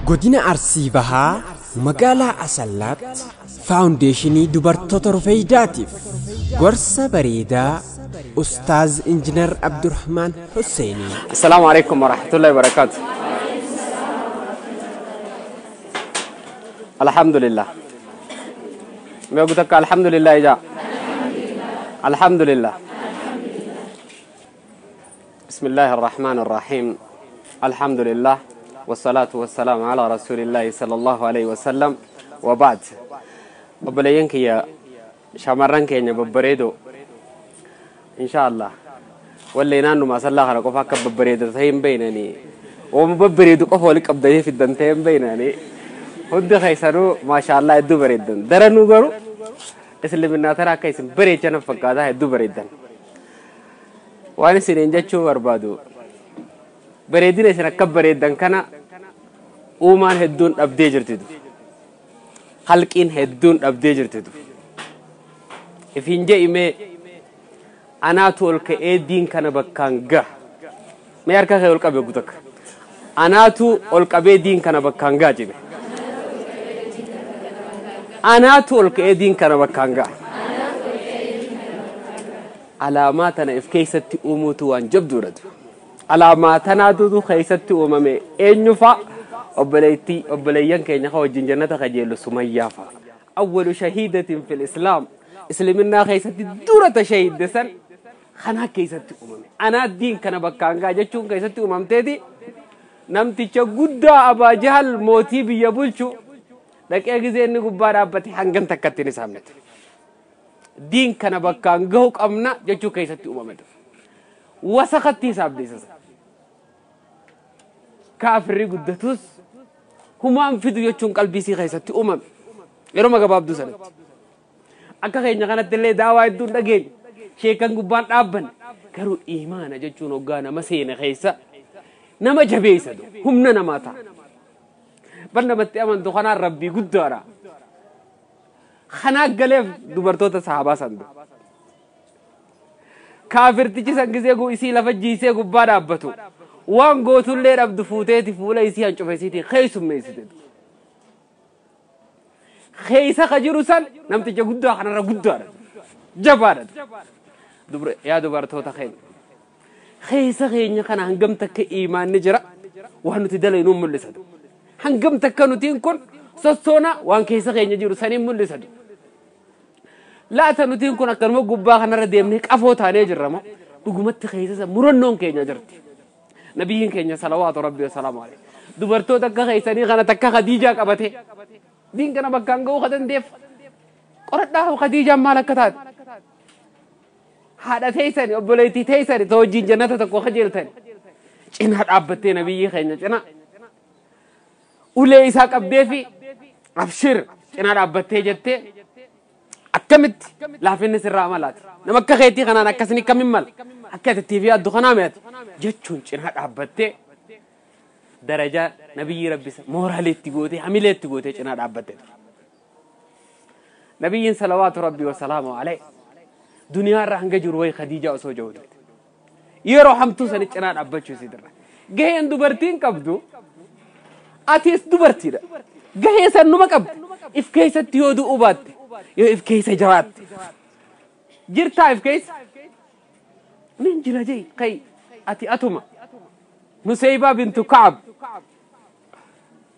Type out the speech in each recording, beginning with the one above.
Godina Arsii Bahaa magaalaa Asallaatti faawundeeshinii dubartoota Rufeeydaatiif gorsa bareedaa Ustaaz Injiinar Abdurrahmaan Husseenii. Assalaamu alaikum warahmatullahi wabarakatuh. Alhamdulillah. Mee takka alhamdulillah ijaa. Alhamdulillah. Bismillahi arrahmani arrahiim. Alhamdulillah. Wasalaatu wasalaamu ala rasuulillahi sallallahu alaihi wasallam. Wa ba'd. Obboleeyyan kiyya shamarran keenya babbareedoo. Insha Allah. Wallee naannuma Asallaa kana qofa akka babbareedu ta'e hin beeynanii. Ooma babbareedu qofa wali qabdanii fiddan ta'e hin beeynanii. Hundi keessanuu maasha Allah hedduu bareeddan. Daranuu garuu isliminnaa tara akka isin bareechan fakkaataa hedduu bareeddan. Waan isiniin jechuu barbaadu. Bareedina isin akka bareeddan kana uumaan hedduun dhabdee jirtitu. Halqiin hedduun dhabdee jirtitu. Ifiin je'imee anaatu ol ka'ee diin kana bakkaan gaha. Mee harka kee ol qabee guutakka. Anaatu ol qabee diin kana bakkaan gaha jedhe. Anaatu ol ka'ee diin kana bakkaan gaha. Alaamaa tana if keessatti uumuutu waan jabduudha. Alaamaa tanaatu keessatti uumame eenyu fa'a? Obboleettii obboleeyyan keenya ka wajjin jannata kajeellu Sumayyaa fa'a. Awwalu shahiidatin fil Islaam. Isliminnaa keessatti dura ta shahiidde san kanaa keessatti uumame. Anaa diin kana bakkaan gaha jechuun keessatti uumamteeti namticha guddaa Abaa Jahal mootii biyya bulchu dhaqee gizee inni gubbaa dhaabbate hangam takkatti ni saamnate. Diin kana bakkaan gahu qabna jechuu keessatti uumame. Wasakatti hisaabde isa. Kaafirri guddatus humaan fidu jechuun qalbii isii keessatti uumame. Yeroo gabaabduu sanatti. Akka keenya kanatti illee daawaa hedduun dhageenya. Sheekan gubbaan dhaabbanne. Garuu imaana jechuun hoggaa nama seene keessa nama jabeessa humna namaa ta'a. Bar namatti amantu kanaan rabbii guddaadha. Kanaa galeef dubartoota sahabaa san dura. Kaafirtichi san gisee isii lafa jiisee gubbaa dhaabbatu. Waan gootullee dhabdu fuuteeti fuula isii hancufa isiitii keessummeessite. Keessa ka jiru san namticha guddaa kanarra guddaadha. Jabaadha. Yaa dubartoota keenya. Keessa keenya kana hangam takka imaanni jira waan nuti dalaynuun mul'isatu. Hangam takka nutiin kun sossoona waan keessa keenya jiru saniin mul'isatu. Laata nutiin kun akkanuma gubbaa kanarra deemnee qafoo taanee jirra moo dhugumatti keessa murannoon keenya jirti. Nabiyyiin keenya salawaatu rabbi wa salaamu alayhi. Dubartoota akka keessanii kana takka Khadiijaa qabate. Diin kana bakkaan ga'uu ka dandeef. Qoradhaa Khadiijaan maal akka taate. Haadha teessani obboleettii teessani ta wajjin jannata tokko kajeeltani. Cinaa dhaabbattee nabiyyi keenya cinaa. Ulee isaa qabdee fi abshir cinaa dhaabbattee jettee akkamitti laafinni sirraa malaati. Nama akka keetii kanaan akkasini kamin mala. Akka ati fi addu kanaa mi'ati jechuun cinaa dhaabbattee darajaa nabiyyi rabbisa mooraaleetti gootee hamileetti gootee cinaa dhaabbattee ture. Nabiyyiin salawaatu rabbi wa salaamu alayhi duniyaa irra hanga jiru wayi Khadiijaa osoo jiru turte. Yeroo hamtuu sani cinaa dhaabbachuu isii dirra. Gaheen dubartiin qabdu atis dubartiidha. Gahee san numa qabdi. If keessatti yoo du'uu baatte yoo if keessa jiraatte. Jirtaa if keessa? Nin jira jee kai ati atuma. Nuseybaa bintu Ka'ab.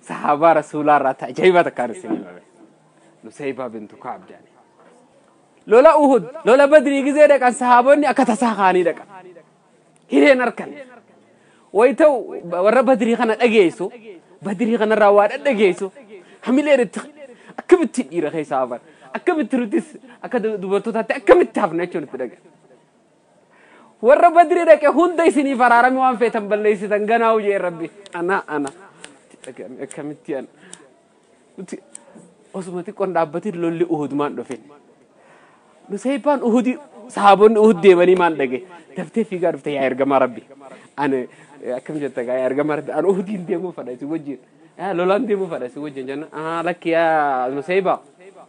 Sahaabaa rasuulaa irraa ta'a ajaa'iba takkaan isin himame. Nuseybaa bintu Ka'ab jedhani. Lola Uhud, lola Badrii gizee dhaqan sahaabonni akka tasaa kaanii dhaqan. Hireen harkan. Wayi ta'u warra Badrii kana dhageessu, Badrii kanarraa waa dhadhageessu, hamileen itti akkamitti dhiira keessa hafan, akkamitti nutis akka dubartootaatti akkamitti hafna jechuun itti dhaga'a. Warra Badrii dhaqe hunda isiniif araarame waan feetan balleessitan ganaa hojii rabbi. Ana ana akkamitti ana. Osuma xiqqoon dhaabbatiin lolli Uhud maan dhufin. Nuseybaan Uhudi sahaabonni Uhud deemanii maan dhage daftee fiigaa dhufte yaa ergamaa rabbi. Ani akkam jetta gaa yaa ergamaa rabbi ani Uhudiin deemuu fadha isin wajjin. Lolaan deemuu fadha isin wajjin jenna. Lakki yaa Nuseybaa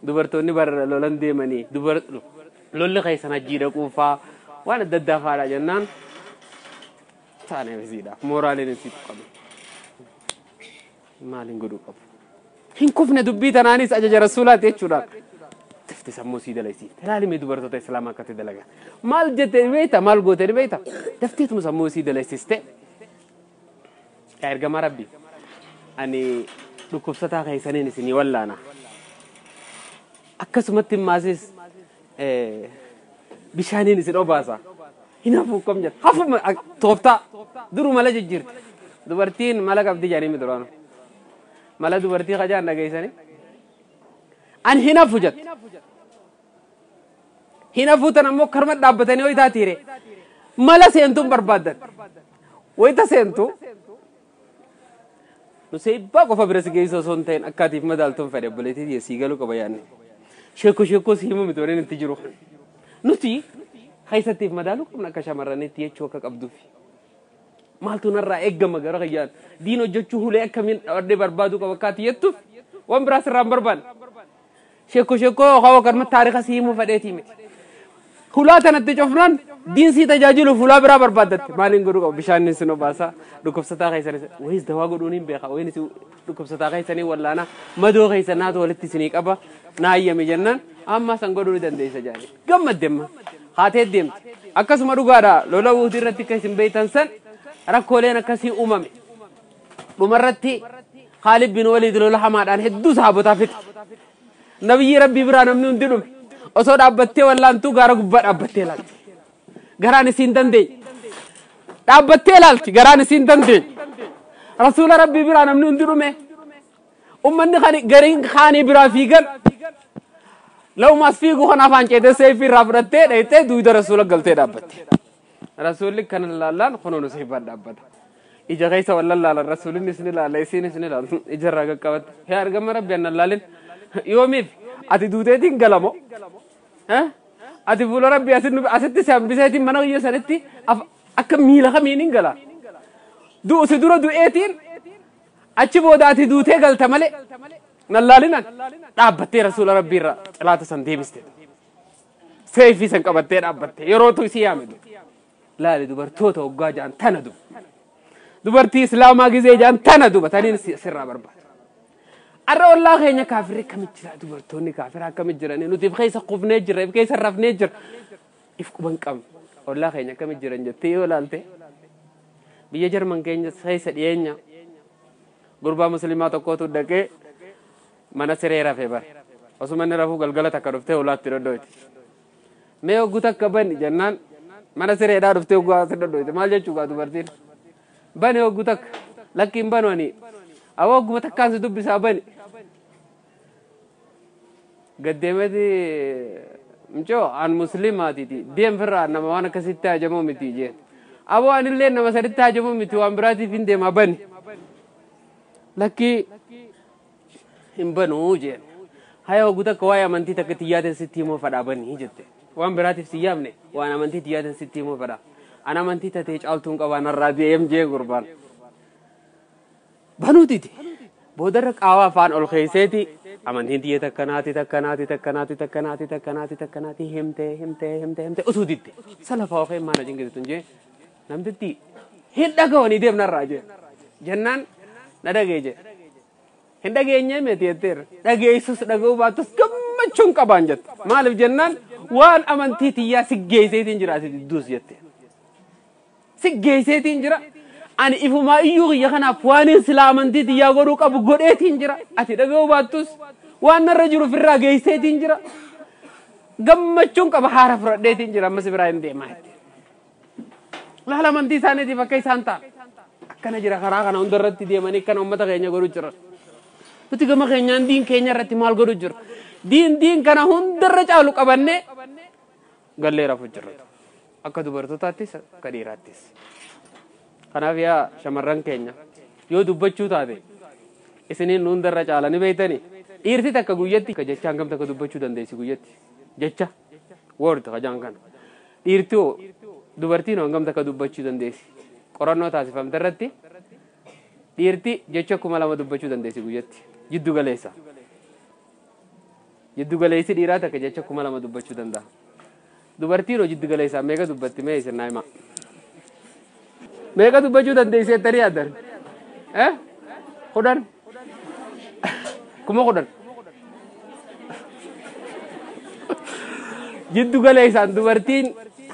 dubartoonni bara lolan deemanii lolli keessan hajjii dhaquufaa waan adda addaa faadha jennaan taane bisiidhaaf mooraaliin isii tuqame. Maaliin godhuu qabu? Hin kufne dubbii tanaanis ajaja rasuulaati jechuudhaan. Tafti sammuu sii dalaysiifte. Ilaalimee dubartoota islaamaa akkatti dalagan. Maal jette beekta? Maal goote beekta? Dafteetuma sammuu sii dalaysiiste. Yaa ergamaa Rabbi, ani dhukkubsataa keessaniin isinii wallaana. Akkasumatti maasis bishaaniin isin obaasa. Hin hafuu kam jedha. Hafu tooftaa duru mala jijjiirti. Dubartiin mala qabdi jedhanii mi duraanu. Mala dubartii kajaan dhageessanii. Ani hin hafu jette. Hin hafuu tan ammoo karma dhaabbatanii wayitaa tiire. Mala seentuun barbaaddan. Wayita seentu. Nuseebbaa qofa bira si geessu osoo hin ta'in akkaatiif madaaltuun fedhe obboleettii sii galuu qaba yaadne. Sheekoo sheekoo si himu miti warreen itti jiru. Nuti keessattiif madaaluu qabna akka shamarraniitti jechuu akka qabduuf. Maaltu narraa eeggama gara kiyyaan diin hojjechuu hulee akkamiin dhawadhee barbaaduu qaba akkaati jettuuf waan biraa sirraan barbaanne. Sheekoo sheekoo yookaan karma taarika si himuu fedheetii miti. Hulaa tanatti cufnaan diin sii tajaajiluuf hulaa biraa barbaaddatte. Maaliin godhuu qaba? Bishaan sin obaasa dhukkubsataa keessanis wayis dawaa godhuun hin beeka wayinis dhukkubsataa keessanii wallaana madoo keessan naatu walitti isinii qaba naayyame jennaan amma san godhuu ni dandeessa jaani. Gammadde amma haatee deemte. Akkasuma dhugaadha lola wuutii irratti akka isin beektan san rakkooleen akkasii uumame. Dhumarratti Khaalid bin Waliid lola hamaadhaan hedduu sahaabotaa fixe. Nabiyyi Rabbii biraa namni hundi dhume. Osoo dhaabbattee wallaantuu gaara gubbaa dhaabbattee ilaalti. Garaan isiin dandeenye. Dhaabbattee ilaalti garaan isiin dandeenye. Rasuula Rabbii biraa namni hundi dhume. Uummanni gariin kaanii biraa fiigan. Lawumaas fiiguu kan afaan ceetee seefii irraa fudhattee dhayitee duuda rasuula galtee dhaabbatte. Rasuulli kana laallaan kunuun seefaan dhaabbata. Ija keessa wallan laalan rasuulinnis ni laala isiinis ni laala ijarraa qaqqabatte. Yaa argama Rabbi annan laalin yoomiif ati duuteetiin galamo. Ati fuula Rabbi asitti si hambiseetiin mana kiyya sanitti akka miila kamiin hin gala. Du'u si dura du'eetiin achi booda ati duutee galta malee nan laalinan dhaabbattee rasuula Rabbii irraa cilaata san deebiste. Seefii san qabattee dhaabbatte yerootu isii yaame. Laali dubartoota hoggaa ja'an tana duba. Dubartii islaamaa gizee ja'an tana duba taniin sirraa barbaada. Arra ollaa keenya kaafirri akkamitti jira dubartoonni kaafira akkamitti jiranii nuti if keessa qufnee jirra if keessa rafnee jirra if quban qabna ollaa keenya akkamitti jiran jettee yoo ilaalte biyya Jarman keenya keessa dhiyeenya gurbaa musliimaa tokkootu dhaqee mana siree rafee bara osuma inni rafuu galgala takka dhuftee ulaatti dhodhoyti mee hogguu takka bani jennaan mana sireedhaa dhuftee hogguu asi dhodhoyti maal jechuu gaa dubartiin bani hogguu takka lakkiin banu ani awwa hogguma takkaan si dubbisaa bani gaddeemeti mucoo an musliimaatiiti deem firraa nama waan akkasitti hajamuu miti jeen aboo anillee nama saditti hajamuu miti waan biraatiif hin deema bani lakkii hin banuu jeen haya hogguu takka waa'ee amantii takka tiyyaateen sitti himuu fedhaa banii jette waan biraatiif si yaamne waan amantii tiyyaateen sitti himuu fedhaa an amantii tatee caaltuun qabaa narraa deem jee gurbaan banuutiti boodarra qaawaa afaan ol keeyseeti amantiin tiyya takkanaati takkanaati takkanaati takkanaati takkanaati takkanaati himtee himtee himtee himtee utuu didde salafaa ofee maana jingitun jee namtitti hin dhaga'anii deemnarraa jee jennaan na dhagee jee hin dhageenyee miti jetteerra dhageessus dhaga'uu baattus gammachuun qabaan jette maaliif jennaan waan amantii tiyyaa si geesseetiin jira ati didduus jette si geesseetiin jira ani ifumaa iyyuu kiyya kanaaf waan silaa amantii tiyyaa godhuu qabu godheetiin jira ati dhaga'uu baattus waan narra jiru ofirraa geesseetiin jira gammachuun qaba haara fudhadheetiin jira ammas biraa hin deemaa jette laala amantii isaaniitiif akka isaan ta'an akkana jira karaa kana hundarratti deemanii akkana uummata keenya godhu jira nuti gama keenyaan diin keenya irratti maal godhu jira diin diin kana hundarra caalu qabannee gallee rafu jirra akka dubartootaattis akka dhiiraattis. Kanaaf yaa shamarran keenya yoo dubbachuu taate isiniin nu hundarra caala ni beektanii dhiirti takka guyyatti jecha hangam takka dubbachuu dandeessi guyyatti jecha word kajaan kana dhiirti hoo dubartiin hangam takka dubbachuu dandeessi qorannoo taasifamte irratti dhiirti jecha 2000 dubbachuu dandeessi guyyatti jiddu galeessa jiddu galeessi dhiiraa takka jecha 2000 dubbachuu danda'a dubartiin hoo jiddu galeessa meeqa dubbatti mee isin naa himaa meeqa dubbachuu dandeessi jettanii yaaddan? 10 10,000. Jiddu galeessaan dubartiin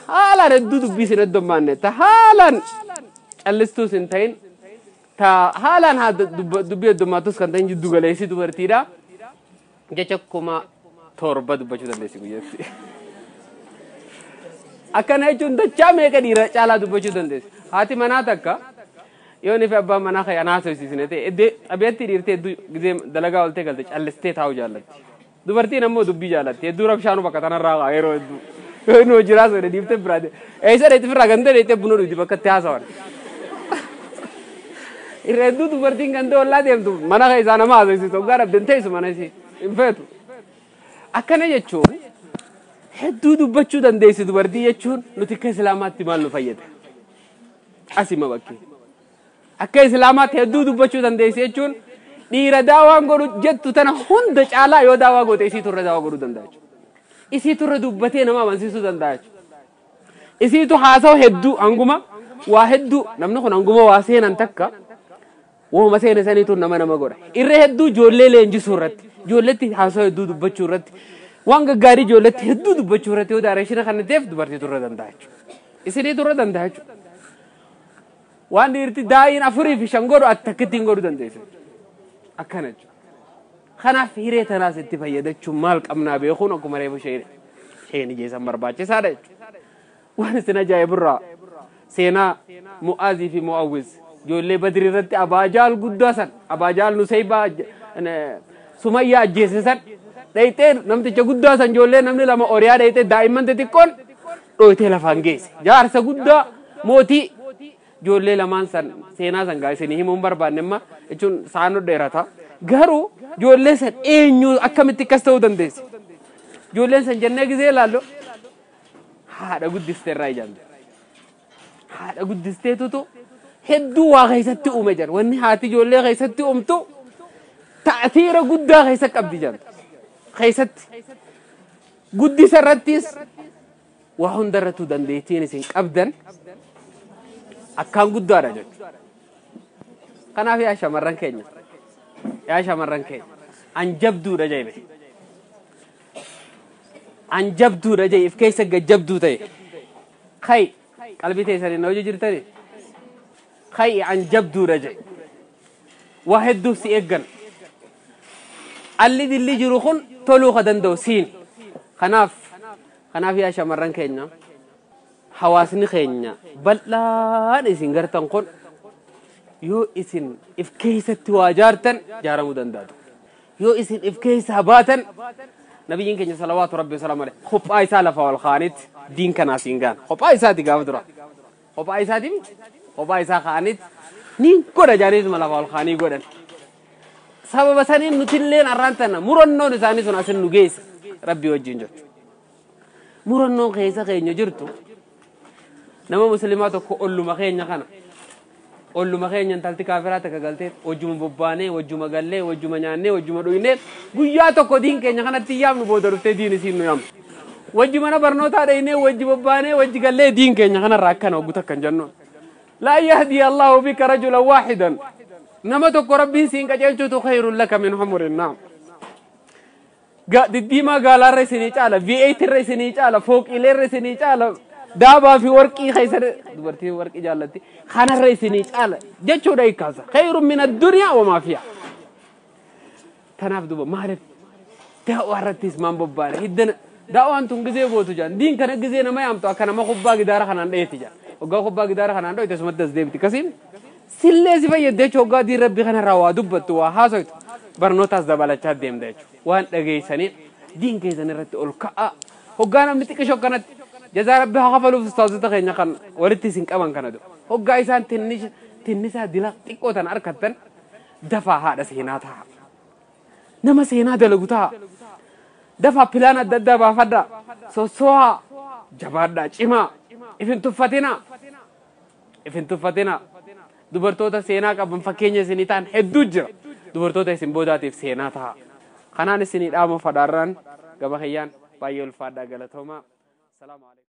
haalaan hedduu dubbii isin heddummaanne ta haalaan callistuus hin ta'in ta haalaan haa dubbii heddummaattus kan ta'in jiddu galeessi dubartiidha. Jecha 7,000 dubbachuu dandeessi guyyaatti. Akkana jechuun dachaa meeqa dhiira caalaa dubbachuu dandeessi. Haati manaa takka yoo inni fi abbaan manaa kan anaa haasofsiisne ta'e xabiyaatti dhiirtee hedduu gizee dalagaa oltee galte callistee taa'uu jaallatti. Dubartiin ammoo dubbii jaallatti. Hedduu rabshaanu bakka tanarraa kaa yeroo hedduu. Yoo inni hojii raasoo dhiiftee biraa eessa dheetti firraa gantee dheettee buna dhugdi bakka itti haasawan. Irra hedduu dubartiin gantee ollaa deemtu mana keessaa nama haasofsiisu hoggaa dhabde teessu mana ishee hin feetu. Akkana jechuun hedduu dubbachuu dandeessi dubartii jechuun nuti akka islaamaatti maal nu fayyada? Asima bakkee. Akka islaamaatti hedduu dubbachuu dandeessi jechuun dhiira daawaan godhu jettu tana hunda caalaa yoo daawaa goote isii turre daawaa godhuu danda'a jechuudha. Isii turre dubbatee nama amansiisuu danda'a jechuudha. Isiitu haasawa hedduu hanguma waa hedduu namni kun hanguma waa seenan takka wooma seene saniitu nama nama godha. Irra hedduu ijoollee leenjisuu irratti ijoolleetti haasawa hedduu dubbachuu irratti waan gaggaarii ijoolleetti hedduu dubbachuu irratti yoo daareeshina kan ta'eef dubartii turre danda'a jechuudha. Isinii turre danda'a jechuudha. Waan dhiirti daa'iin 4 fi 5 godhu akkittiin godhuu dandeessa. Akkana jechuudha. Kanaaf hiree tanaas itti fayyadachuun maal qabnaa beekuun akkuma reefu isheen ijeessan barbaachisaadha jechuudha. Waan isin ajaa'ibirraa seenaa Mu'aazii fi Mu'awwiz ijoollee Badri irratti Abaajaal guddaa san Abaajaal Nuseybaa Sumayyaa ajjeese san dhayxee namticha guddaa san ijoollee namni lama oriyaa dhayxee daa'imman xixiqqoon dhooytee lafaan geesse. Jaarsa guddaa mootii ijoollee lamaan san seenaa san gaa isinii himuun barbaanne amma jechuun saanoo dheerata. Garuu ijoollee san eenyu akkamitti akkas ta'uu dandeesse? Ijoolleen san jennee gizee ilaallu haadha guddistee irraa ijaamte. Haadha guddisteetutu hedduu waa keessatti uume jedhan. Wanni haati ijoollee keessatti uumtu ta'atiira guddaa keessa qabdi jedhan. Keessatti guddisa irrattis waa hundarrattuu dandeettiin isin qabdan akkaan guddaadha jechuudha. Kanaaf yaa shamarran keenya an jabduudha jedhame. An jabduudha jedhe if keessa gajjabduu ta'e. Kai qalbii teessanii na hojii jirtani. Kai an jabduudha jedhe. Waa hedduuf si eeggan. Alli dilli jiru kun toluu ka danda'u siin. Kanaaf yaa shamarran keenya hawaasni keenya bal'aan isin gartan kun yoo isin if keessatti waa jaartan jaaramuu danda'atu. Yoo isin if keessaa baatan nabiyyiin keenya salawaatu rabbi wasalaamu alayhi kophaa isaa lafa ol kaa'anitti diin kanaa siin gaan. Kophaa isaati gaafa dura. Kophaa isaati kophaa isaa kaa'anitti ni godha jaaniisuma lafa ol kaa'anii godhan. Sababa saniin nutilleen arraan tana murannoon isaanii sun asin nu geesse rabbi wajjin jechuudha. Murannoon keessa keenya jirtu nama musliimaa tokko olluma keenya kana olluma keenya intalti kaafiraa takka galtee wajjuma bobbaanee wajjuma gallee wajjuma nyaannee wajjuma dhugnee guyyaa tokko diin keenya kanatti yaamnu booda dhuftee diin isiin nu yaamtu. Wajji mana barnootaa dhaynee wajji bobbaanee wajji gallee diin keenya kanarraa akkana hoggu takka hin jennuun. Laa yahdi Allahu bika rajulan waahidan nama tokko rabbiin siin qajeelchuutu khayrun laka min humurin naam. Diddiimaa gaalaarra isinii caala V8 irra isinii caala fooqiileerra isinii caala daabaa fi warqii keessa dubartiin warqii jaallatti kanarra isinii caala jechuudha hiikkaasa. Khayrun min addunyaa wa maa fiihaa. Tanaaf duuba maaliif daa'waa irrattis maan bobbaane hiddana daa'waan tun gizee gootu jaan diin kana gizee nama yaamtu akka nama kubbaa gidaara kanaan dheetti jaan hoggaa kubbaa gidaara kanaan dhoyte sumatti as deebiti kasiin sillee si fayyadde jechuun hoggaa diin rabbii kanarraa waa dubbattu waa haasoytu barnootaas dabalachaa deemta jechuudha waan dhageessanii diin keessan irratti ol ka'a hoggaa namni xiqqisho akkanatti jazaa rabbi haa kafaluuf ustaazota keenya kan walitti isin qaban kana dura hoggaa isaan tinnisaa dila xiqqoo tan harkattan dafaa haadha seenaa ta'a nama seenaa dalagu ta'a dafaa pilaan adda addaa baafadhaa sossoohaa jabaadhaa cimaa ifin tuffatinaa dubartoota seenaa qaban fakkeenya isinii ta'an hedduu jira dubartoota isin boodaatiif seenaa ta'a kanaan isinii dhaamu fadhaarraan gaba kiyyaan baay'ee ulfaadhaa galatoomaa.